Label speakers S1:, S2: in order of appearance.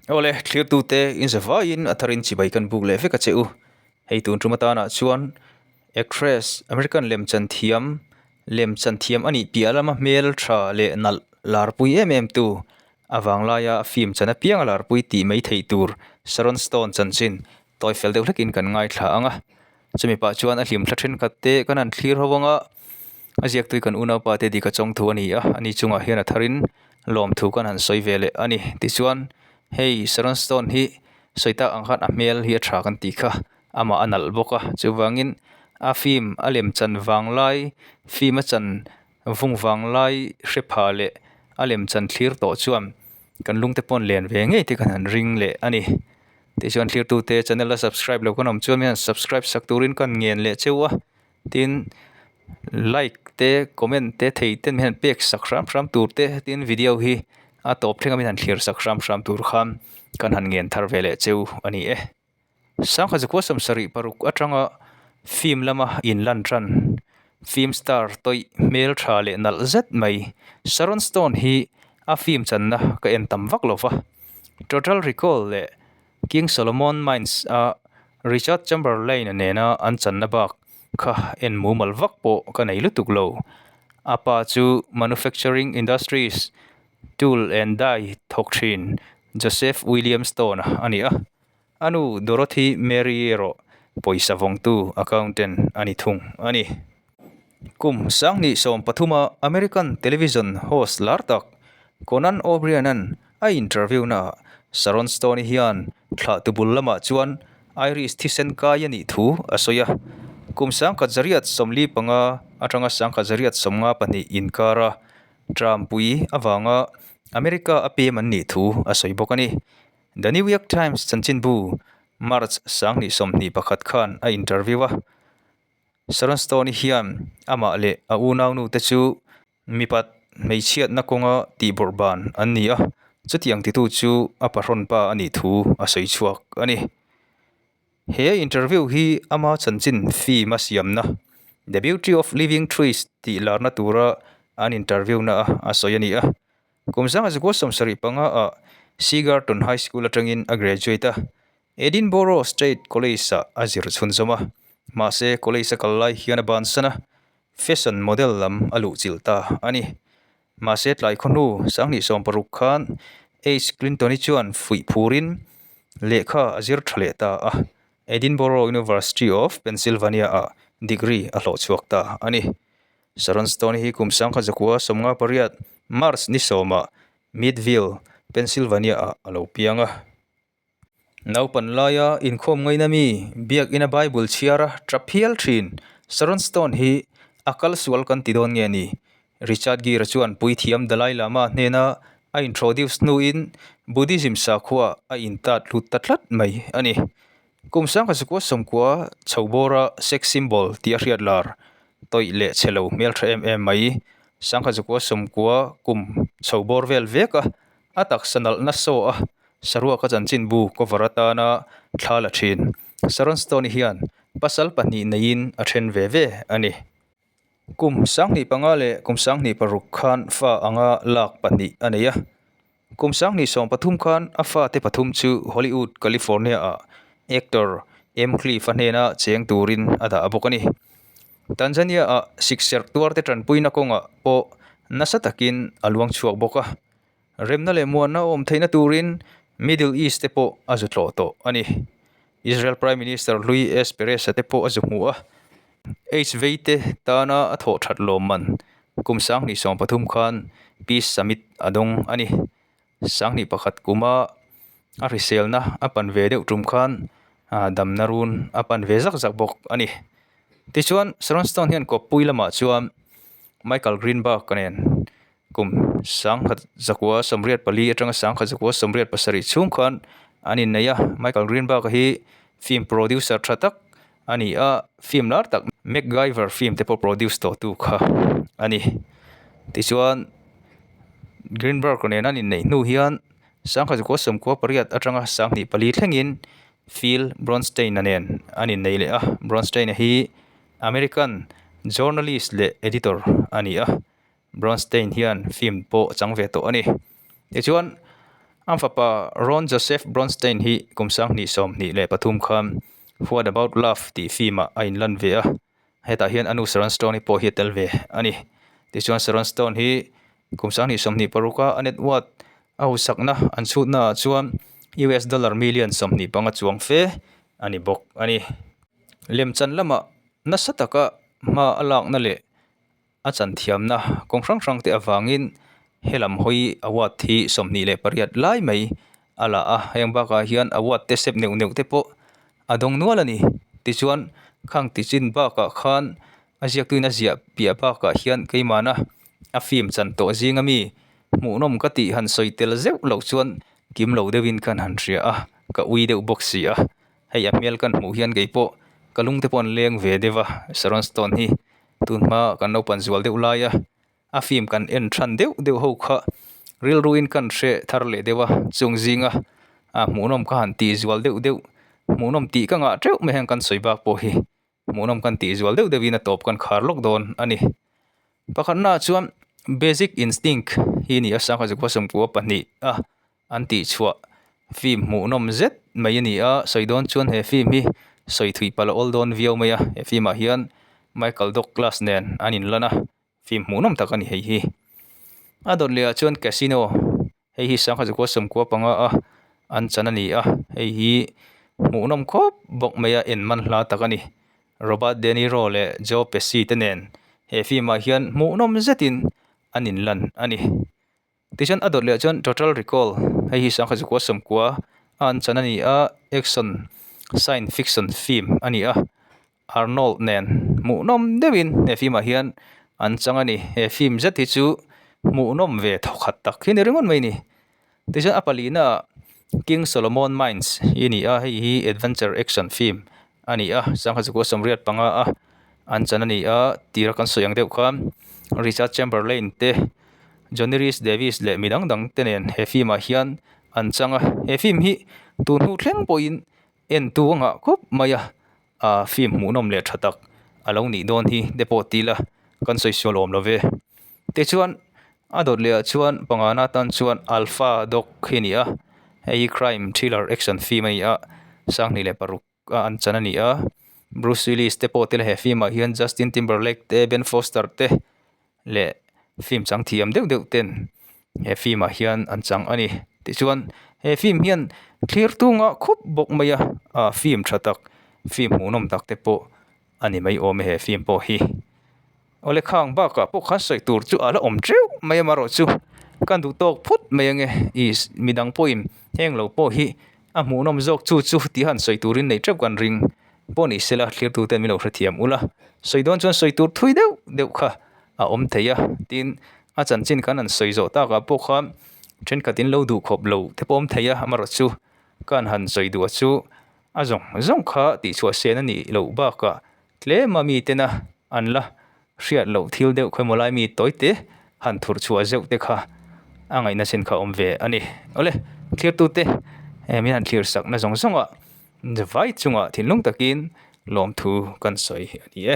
S1: Awle, thlirtute in zavaiin a tharin chibai kan buk leh vek a che u. Hei tun tum atanah chuan actress American lemchan thiam lemchan thiam a nih piah lama hmel tha leh nalh larpui em em tu a vanglaia film chan apiang a larpui tih mai theih tur Sharon Stone chanchin tawi fel deuh hlekin kan ngaithla ang a. Chumi pah chuan a hlim thla thenkhat te kan han thlir ho ang a, a ziaktui kan unaupa te dik a chawng thu a ni a, ani chungah hian a tharin lawmthu kan han sawi ve leh a ni. Tichuan hei Sharon Stone hi sawi tak ang khan a hmel hi a tha kan tih kha amah a nalh bawk a, chuvangin a film a lem chan vang lai film a chan vung vang lai hre pha leh a lem chan thlir tawh chuan kan lungte pawh an len ve ngei te kan han ring leh a ni. Tichuan thlirtute channel a subscribe lo kan awm chuan min han subscribe sak turin ka ngen leh cheu a tin like te comment te thei ten min han pek sak hram hram tur te tin video hi a tawp thleng a min han thlir sak hram hram tur khan kan han ngen thar ve leh cheu a ni e. Sangha zakua sawmsarih paruk atanga film lama inlan tan film star tawih hmel tha leh nalh zet mai Sharon Stone hi a film channa ka en tam vak lo va. Total Recall leh King Solomon Mines a Richard Chamberlain-a nena an channa bak kha en mumal vak pawh ka nei lutuk lo. A pa chu Manufacturing Industries Tool and Die thawk thin Joseph William Stone-a a ni a. A nu Dorothy Mary erawh pawisa vawngtu accountant a ni thung a ni. Kum sanghnih sawmpathuma American television host lar tak Conan O'Brien-a'n a interview naah Sharon Stone-i hian thlahtu bul lamah chuan Irish thisen kai a nih thu a sawi a. Kum sangkhat zariat 45 atanga sangkhat zariat 52 inkara Trump-pui avanga America a pem an nih thu a sawi bawk a ni. The New York Times chanchinbu March 2021 khan a interview a. Sharon Stone-i hian amah leh a unaunu te chu mipat hmeichhiatna kawnga tihbawrh ban an ni a, chutiang titu chu a pahrawn pa a nih thu a sawi chhuak a ni. He interview hi ama chanchin film a siamna The Beauty of Living Trees tih larna tura an interview na a sawi a ni a. Kum zanga zakua 75 ah Seagarton High School atangin a graduate a, Edinburgh State College-ah a zir chhunzawm a, mahse college a kal lai hian a bansan a, fashion model lam a luhchilh ta a ni. Mahse tlai khawhnu 2016 khan H. Clinton-i chuan fuih phurin lehkha a zir tha leh ta a, Edinburgh University of Pennsylvania-ah degree a hlawh chhuak ta a ni. Sharon Stone hi kum 1958 March ni sawmah Meadville, Pennsylvania-ah a lo piang a. Naupan laia inkhawm ngaina mi biakina Bible chhiara tap hial thin Sharon Stone hi a kal sual kan ti dawn nge ni? Richard Gere chuan puithiam Dalai Lama hnena a introduce hnuin Buddhism sakhua a intat lut ta tlat mai a ni. Kum 1990 chho bawra sex symbol tih a hriat lar tawih leh chhe lo hmeltha em em mai 1990 kum chho bawr vel vek a A taksa nalhna saw a, saruak a chanchinbu cover atana thla la thin. Sharon Stone hian pasal pahnih neiin a then ve ve a ni. Kum 2005 leh kum 2006 khan fa anga lak pahnih a nei a. Kum 2013 khan a fate pathum chu Hollywood, California-ah actor Em Cliff-a hnena cheng turin a dah bawk a ni. Tanzania-ah sikserh tuarte tanpuina kawngah pawh nasa takin a luang chhuak bawk a. Remna leh muanna awm theihna turin Middle East te pawh a zu tlawh tawh a ni. Israel Prime Minister Louis S. Peres-a te pawh a zu hmu a. H veite tana a thawh that lawmman kum 2023 khan Peace Summit a dawng a ni. 2021 kuma a hriselna a pan ve deuh tum khan damna run a pan ve zak zak bawk a ni. Tichuan Sharon Stone hian kawppui lamah chuan Michael Greenberg nen Kum 1984 atanga 1987 chhung khan an innei a, Michael Greenberg-a hi film producer tha tak a ni a, film lar tak MacGyver film te pawh produce tawhtu kha a ni. Tichuan Greenberg nen an inneih hnu hian 1998 atanga 2004 thlengin Phil Bronstein-a nen an innei leh a, Bronstein-a hi American journalist leh editor a ni a. Bronstein hian film pawh a chang ve tawh a ni. Tichuan, A fapa Ron Joseph Bronstein hi kum 2023 khan What About Love tih film-ah a inlan ve a, hetah hian a nu Sharon Stone-i pawh hi a tel ve a ni. Tichuan Sharon Stone hi kum 2026 a net worth a husakna an chhutnaah chuan US dollar million 25 chuang fe a ni bawk a ni. Lemchan lamah nasa taka hma a lakna leh A chanthiamna kawng hrang hrang te avangin helam hawi award hi 28 lai mai a la a, heng bakah hian award te sep neuh neuh te pawh a dawng nual a ni. Tichuan khang tichin bakah khan a ziaktuin a ziah piah bakah hian keimahna a film chan tawh zinga mi hmuhnawm ka tih han sawi tel zeuh loh chuan kim lo deuhin khan han hria a, ka ui deuh bawk si a. Hei a hmel kan hmuh hian keipawh ka lung te pawh an leng ve deuh a, Sharon Stone hi tun hma kan lo pan zual deuh lai a, a film kan en than deuh deuh ho kha rilruin kan hre thar leh deuh a, chung zinga a hmuhnawm kha han tih zual deuh deuh hmuhnawm tih ka ngah teuh mai hian kan sawi bak pawh hi hmuhnawm kan tih zual deuh deuhin a tawp kan khar lawk dawn a ni. Pakhatnaah chuan Basic Instinct hi a ni a, sangha zukva sawmkua pahnih a an tih chhuah film hmuhnawm zet mai a ni a, sawi dawn chuan he film hi sawi thui palh a awl dawn viau mai a, he film ah hian Michael Douglas nen an inlan a, film hmuhnawm tak a ni hei hi. A dawt leh ah chuan Casino hei hi sangha zakua sawmkua panga a an chan a ni a, hei hi hmuhnawm khawp bawk mai a, en man hla tak a ni. Robert De Niro leh Joe Pesci te nen he film ah hian hmuhnawm zetin an inlan a ni. Tichuan a dawt leh chuan Total Recall hei hi sangha zakua sawmkua a an chan a ni a, action science fiction film a ni a, Arnold nen hmuhnawm deuhin he film ah hian an chang a ni. He film zet hi chu hmuhnawm ve thawkhat tak hi ni ringawt mai a ni. Tichuan a palihna ah King Solomon Mines hi a ni a, hei hi adventure action film a ni a, sangha zakua 85 a an chan a ni a, tira kan sawi ang deuh khan Richard Chamberlain te Johnny Rhys Davies leh mi dang dang te nen he film ah hian an chang a, he film hi tun hnu thleng pawhin en tu a nghah khawp mai a, ah film hmuhnawm leh tha tak a lo nih dawn hi te pawh ti ila kan sawi sual awm lo ve. Tichuan a dawt leh ah chuan pangana tan chuan Alpha Dog hi a ni a, hei hi crime thriller action film a ni a, 2006 a an chan a ni a, Bruce Willis te pawh tel he film ah hian Justin Timberlake te Ben Foster te leh film chang thiam deuh deuh ten he film ah hian an chang a ni. Tichuan he film hian thlir tunga khup bawk mai a ah film tha tak film hmuhnawm tak te pawh a ni mai awm e he film pawh hi. Awle khang bakah pawh khan sawi tur chu a la awm teuh mai amaherawhchu kan duh tawk phawt mai ange ih midang pawhin heng lo pawh hi a hmuhnawm zawk chu chu tih han sawi turin nei teuh kan ring pawh ni sela thlirtute min lo hrethiam ula sawi dawn chuan sawi tur thui deuh deuh kha a awm thei a tin a chanchin kan han sawi zawh takah pawh khan thenkhat in lo duh khawp lo te pawh awm thei a amaherawhchu kan han sawi duh a chu a zawng zawng kha tihchhuah sen a nih loh bakah tlem a mitena an la hriat loh thil deuh khaw emaw lai mi tawi te han thur chhuah zeuh te kha a ngaihna chin kha a awm ve a ni. Awle thirtute min han thlir sakna zawng zawngah vai chungah thinlung takin lawmthu kan sawi a ni e.